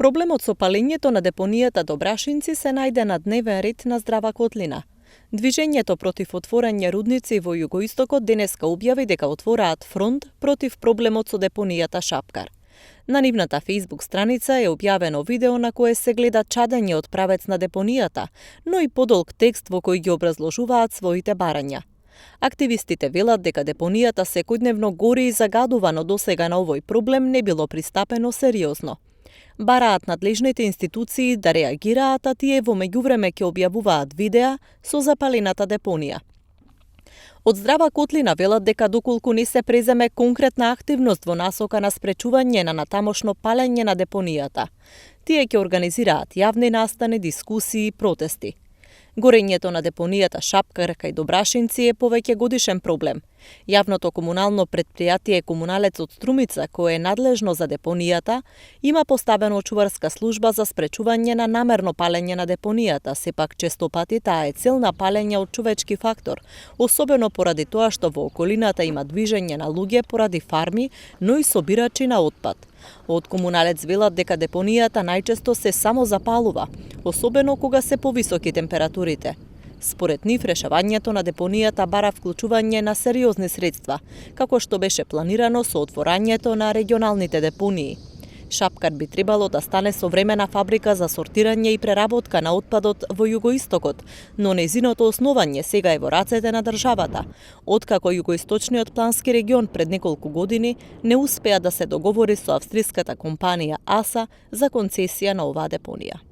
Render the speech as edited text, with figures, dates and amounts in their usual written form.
Проблемот со палењето на депонијата Добрашинци се најде на дневен ред на Здрава Котлина. Движењето против отворање рудници во југоистокот денеска објави дека отвораат фронт против проблемот со депонијата Шапкар. На нивната Facebook страница е објавено видео на кое се гледа чадење од правец на депонијата, но и подолг текст во кој ги образложуваат своите барања. Активистите велат дека депонијата секојдневно гори и загадува, но досега на овој проблем не било пристапено сериозно. Бараат надлежните институции да реагираат, а тие во меѓувреме ќе објавуваат видеа со запалената депонија. Од Здрава Котлина велат дека доколку не се преземе конкретна активност во насока на спречување на натамошно палење на депонијата, тие ќе организираат јавни настани, дискусии и протести. Горењето на депонијата Шапкар кај Добрашинци е повеќе годишен проблем. Јавното комунално претпријатие Комуналец од Струмица, кое е надлежно за депонијата, има поставено чуварска служба за спречување на намерно палење на депонијата, сепак често пати таа е цел на палење од човечки фактор, особено поради тоа што во околината има движење на луѓе поради фарми, но и собирачи на отпад. Од Комуналец велат дека депонијата најчесто се само запалува, особено кога се повисоки температурите. Според нив, решавањето на депонијата бара вклучување на сериозни средства, како што беше планирано со отворањето на регионалните депонии. Шапкар би требало да стане современа фабрика за сортирање и преработка на отпадот во југоистокот, но нејзиното основање сега е во рацете на државата, откако југоисточниот плански регион пред неколку години не успеа да се договори со австриската компанија АСА за концесија на оваа депонија.